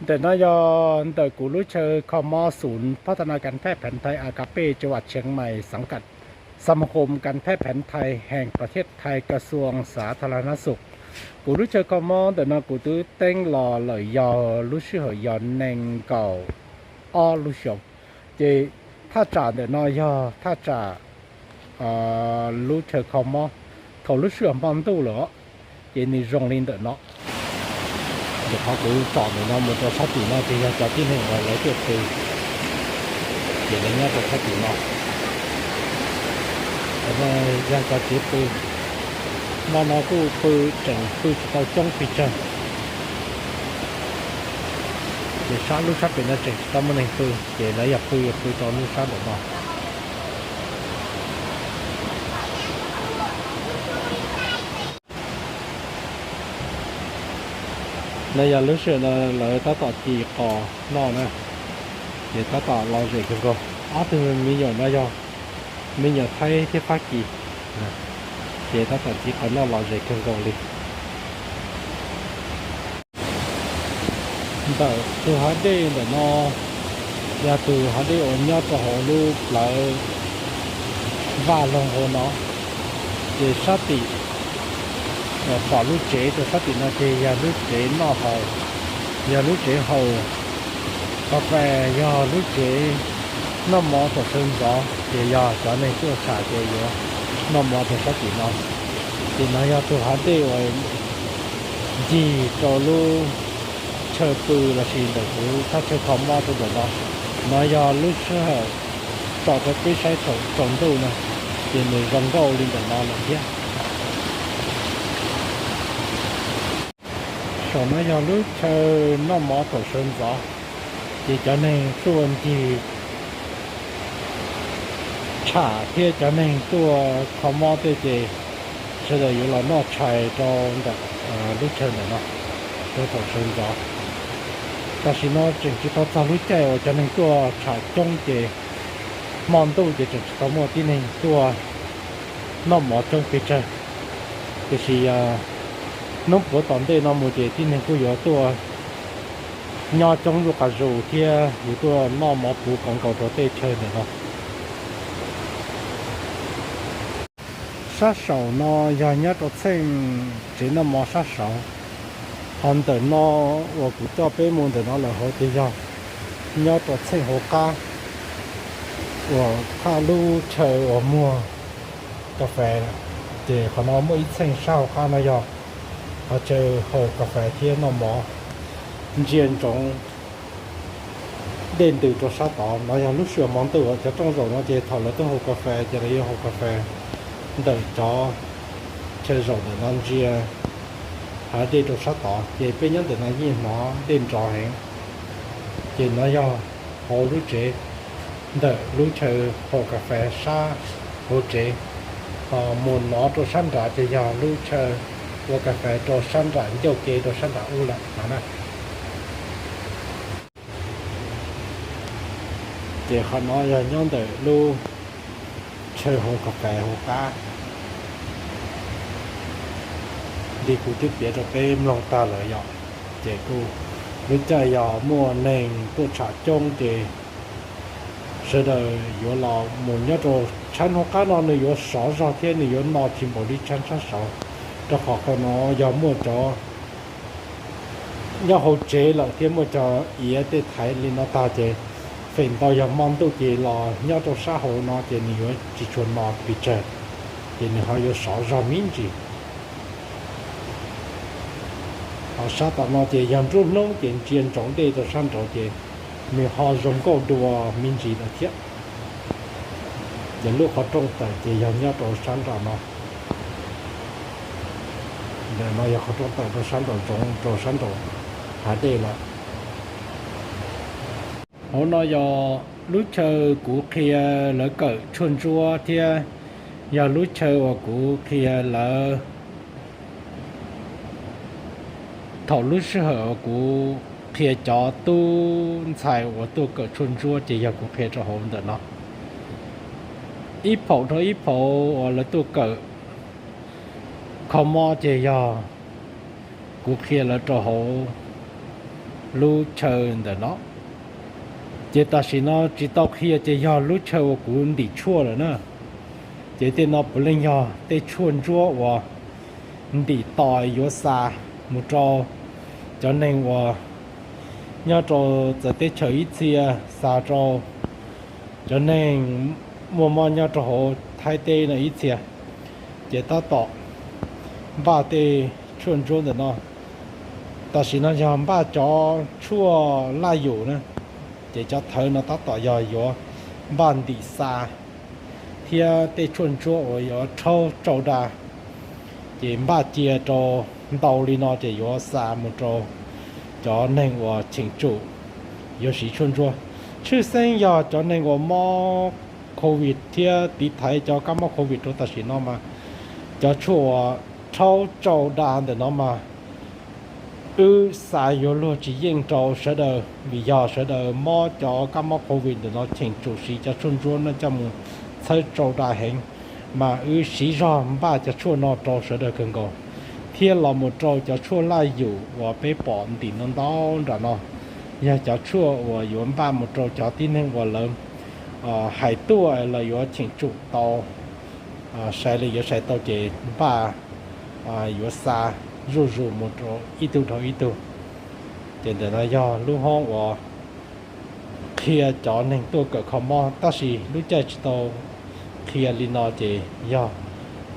Ntawm no yog ntawm kuv lub chaw kho mob Xus Phab Thab Nas Kas Thaj Pheev Thai As Kas Pej Tsawv Vam Tsheev Mais Xav Kam Xas Mas Khoos Kas Thaj Pheev Thai Hees Pas Thiaj Thai Kas Xuas Xav Thas Las Nas Xus. Kuv lub chaw kho mob ntawm no kuv twb teeb los lawm yog lub sij hawm yog nees nkaum ob lub xyoos. Ces thaj tsam ntawm no yog thaj tsam lub chaw kho mob thaum lub sij hawm hmo ntuj lawm os, ces nws zoo li ntawm no. Ces qhov kuv tsom ntawm no mus rau sab tim no ces yog cov tib neeg uas lawv tuaj pw, ces lawv nyob rau sab tim no. Qhov no yog cov tsev pw, hmo no kuj pw tseem pw tsis tau coob pes tsawg. Ces sab lub sab pem no tseem tsis tau muaj neeg pw, ces lawv yog pw yog pw rau lub sab ntawm no. No yog lub sij hawm no lawv tab tom ci qos noj na, ces tab tom lom zem kawg nkaus. Ob tug me nyuam no yog me nyuam Thaib thiab Fab Kis, ces tab tom ci qos noj lom zem kawg nkaus li. Ntawm tus hav dej ntawm no yog tus hav dej uas nyob rau hauv lub plawv vaj loog hauv no, ces sab tim uas pom lub tsev rau sab tim no ces yog lub tsev noj haus, yog lub tsev haus kas fes, yog lub tsev noj mov thaum sawv ntxov, ces yog cov neeg tuaj tsham ces yuav noj mov rau sab tim no. Ces no yog tus hav dej uas ncig rau lub chaw pw lossis ntawm kuv thaj chaw kho mob rau ntawm no. No yog lub sij hawm tsom rau peb saib thaum tsaus ntuj no, ces nws zoo nkauj li ntawm no lawm thiab. Saum no yog lub chaw noj mov thaum sawv ntxov, ces cov neeg tuaj ncig tsham thiab cov neeg tuaj kho mob tej ces sawv daws yuav los noj tshais rau ntawm lub chaw ntawm no rau thaum sawv ntxov. Tam sim no tseem tsis tau txog lub caij uas cov neeg tuaj tsham coob ces hmo ntuj ces tseem tsis tau muaj tib neeg tuaj noj mov coob pes tsawg. Tiam sis hnub puav tom ntej no mus ces tib neeg kuj yuav tuaj nyob coob zuj qas zus thiab yuav tuaj noj mov puv qhov nkaus rau tej chaw ntawm no. Sab saum no yog nyob rau txheej tsev noj mov sab saud, ho ntawm no uas kuv coj peb mus ntawm no lawm hauv ces yog nyob rau txheej hauv qab uas thaj lub chaw uas muag kas fes. Ces qhov no muaj ib txheej sab hauv qab no yog qhov chaw haus kas fes thiab noj mov, ntsia ntsoov dej ntws rau sab tod. No yog lub sij hawm hmo ntuj cov rooj zaum no ces thaum lawv tuaj haus kas fes ces lawv yuav haus kas fes ntawm cov chaw zaum ntawm no ntsia hav dej rau sab tod, ces peb nyob ntawm no yeej hnov dej nrov heev. Ces no yog hauv lub tsev ntawm lub chaw haus kas fes sab hauv tsev, ho mus no rau sab nrad ces yog lub chaw ua kas fes rau sab nram ncauj ke rau sab nram ub lawm no na. Ces qhov no yog nyob ntawm lub chaw haus kas fes hauv qab, li kuv twb piav rau peb mloog tag lawm yom. Ces kuj lub caij yog muaj neeg tuaj tsham coob ces sawv daws yuav los mus nyob rau tshab hauv qab no nws yuav sov zog thiab nws yuav no tsis npaum li tshab sab saud, rau qhov qhov no yog muaj cov nyob hauv tsev lawm thiab muaj cov iav tej thaiv li no tag ces feem ntau yog hmo ntuj ces los nyob rau sab hauv no ces nws yuav tsis tshua no pes tsawg, ces nws ho yuav sov zog me ntsis. Ho sab tom no ces yog nruab hnub ces ntsia ntsoov dej rau sab nraud ces nws ho zoo nkauj dua me ntsis lawm thiab. Ces lub qhov rooj tawm ces yog nyob rau sab nram no. Ntawm no yog qhov rooj tawm rau sab nraum zoov rau sab nraum hav dej lawm. Hauv no yog lub chaw kuv qhia lawv kawm tshuaj ntsuab thiab yog lub chaw uas kuv qhia lawv thaum lub sij hawm uas kuv qhia cov tub ntxhais uas tuaj kawm tshuaj ntsuab ces yog kuv qhia rau hauv ntawm no. Ib phaum dhau ib phaum uas lawv tuaj kawm kho mob ces yog kuv qhia lawv rau hauv lub chaw ntawm no. Ces tam sim no tsis tau qhia ces yog lub chaw uas kuv ntim tshuaj lawm na. Ces tej no puav leej yog tej tshuaj ntsuab uas ntim tos yuav xa mus rau cov neeg uas nyob rau txawv teb chaws ib txhia, xa rau cov neeg muaj mob nyob rau hauv Thaib teb no ib txhia. Ces tab tom npaj tej tshuaj ntsuab ntawm no. Tam sim no yog npaj cov tshuaj laj yum na, ces cov thawv no tab tom yog yuav npaj ntim xa thiab tej tshuaj ntsuab uas yuav rhaub tsau da, ces npaj cia rau ntau li no ces yuav xa mus rau cov neeg uas cheem tsum yuav siv tshuaj ntsuab. Tshwj xeeb yog cov neeg uas mob covid thiab tiv thaiv cov kab mob covid rau tam sim no mas cov tshuaj uas rhaub tsau da ntawm no mas wb xa yuav luag tsis yeej rau sawv daws vim yog sawv daws mob cov kab mob covid ntawm no cheem tsum siv cov tshuaj ntsuab no coj mus txhawb tsau da heev. Mas wb siv zog npaj cov tshuaj no rau sawv daws kawg nkaus, thiab los mus rau cov tshuaj laj yum uas peb pom ntim no ntau nram no, yog cov tshuaj uas yuav npaj mus rau cov tib neeg uas lawv hais tuaj los yuav cheem tsum tau, sai li yuav sai tau ces npaj yuav xa zuj zus mus rau ib tug dhau ib tug. Ces ntawm no yog lub hoob uas qhia cov neeg tuaj kawm kho mob, tab sis lub caij tsis tau qhia li no ces yog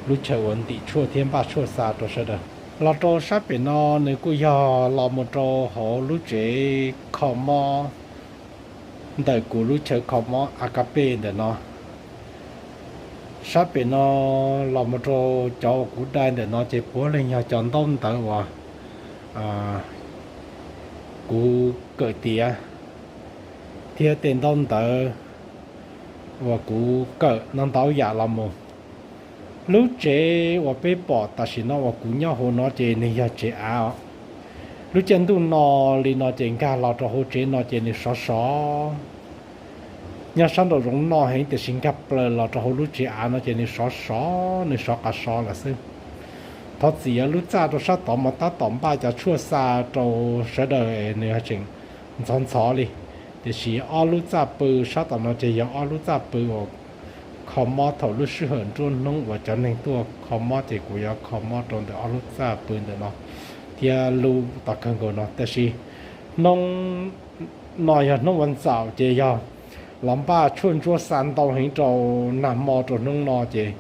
lub chaw uas ntim tshuaj thiab npaj tshuaj xa rau sawv daws. Los rau sab pem no nws kuj yog los mus rau hauv lub tsev kho mob ntawm kuv lub chaw kho mob Agape ntawm no. Sab pem no los mus rau cov uas kuv dai ntawm no ces puav leej yog cov ntaub ntawv uas kuv kawm tiav thiab tej ntaub ntawv uas kuv kawm no ntau yam los mus. Lub tsev uas peb pom tam sim no uas kuv nyob hauv no ces nws yog tsev av os. Lub caij ntuj no li no ces nkag los rau hauv tsev no ces nws sov sov. Nyob sab nraum zoov no heev tiam sis nkag plaws los rau hauv lub tsev av no ces nws sov sov, nws sov qas sov lawm xwb. Thov txim, lub txaj rau sab tod mas tab tom npaj cov tshuaj xa rau sawv daws, nws tseem ntxhov ntxhov li. Tiam sis ob lub txaj pw sab tom no ces yog ob lub txaj pw uas kho mob thaum lub sij hawm nruab hnub uas cov neeg tuaj kho mob ces kuv yuav kho mob rau ntawm ob lub txaj pw ntawm no thiab lub tom kawg nkaus no. Tab sis hnub no yog hnub vas ntxaum ces yog los npaj tshuaj ntsuab xa ntau heev rau nag hmo rau hnub no ces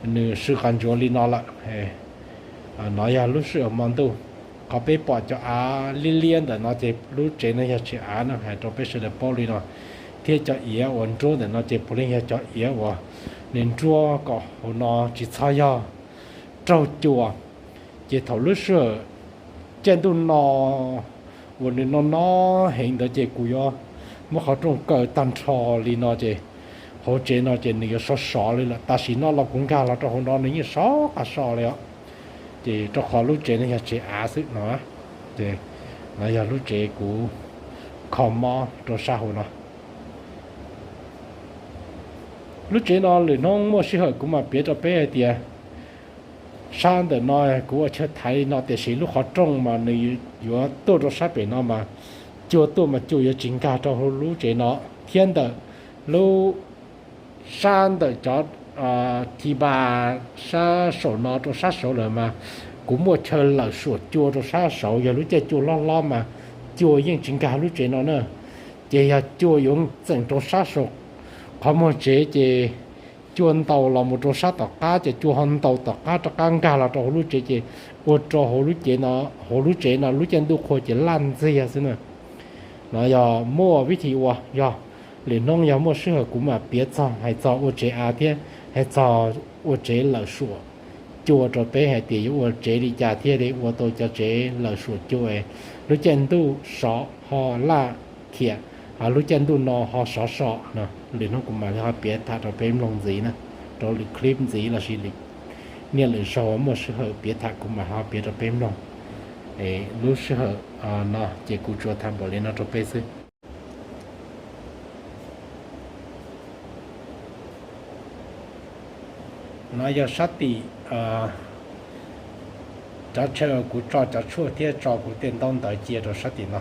nws sw qas ntsuav li no lawm. No yog lub sij hawm hmo ntuj. Qhov peb pom cov av liab liab ntawm no ces lub tsev no yog tsev av no, hais rau peb sawv daws paub li no. Thiab cov iav uas nruab ntawm no ces puav leej yog cov iav uas nws nruab kom hauv no tsis txhob yog raug cua. Ces thaum lub sij hawm caij ntuj no uas nws no no heev ntawd ces kuv yuav muab qhov rooj kaw tag nrho li no ces hauv tsev no ces nws yuav sov sov li lawm. Tam sim no los kuv nkag los rau hauv no nws yeej sov qas sov li os. Ces rau qhov lub tsev no yog tsev av xwb no. Ces no yog lub tsev kuv kho mob rau sab hauv no. Lub tsev no lwm hnub muaj sij hawm kuv mam piav rau peb hais tias sab ntawm no kuv ua chaw thaiv li no tiam sis lub qhov rooj mas nws yuav tuaj rau sab pem no mas cua tuaj mas cua yuav tsis nkag rau hauv lub tsev no. Thiab ntawm lub sab ntawm cov thib pas sab saum no rau sab saud lawm mas kuv muaj chaw lawm suam cua rau sab saud, yog lub caij cua hlob hlob mas cua yeej tsis nkag lub tsev no na. Ces yog cua yuav txeem rau sab saud qhov muag tsev ces cua ntaus los mus rau sab tom qab ces cua ho ntaus tom qab rov qab nkag los rau hauv lub tsev ces ua rau hauv lub tsev no, hauv lub tsev no lub caij ntuj qhua ces laj ntxiag xwb na. No yog muaj vib thim ua, yog lwm hnub yog muaj sij hawm kuv mam piav txog hais txog ua tsev av thiab hais txog ua tsev lawm suam cua rau peb hais tias yuav ua tsev li cas thiaj li ua tau cov tsev lawm suam cua, lub caij ntuj sov ho laj khiam, lub caij ntuj no ho sov so no. Lwm hnub kuv mam li ho piav tham rau peb mloog ntxiv na, rau lwm clip ntxiv lossis niaj lwm zaug muaj sij hawm piav tham kuv mam ho piav rau peb mloog. Lub sij hawm no ces kuv tsuas tham npaum li no rau peb xwb. No yog sab tim cov chaw kuv tso cov tshuaj thiab tso kuv tej ntaub ntawv cia rau sab tim no.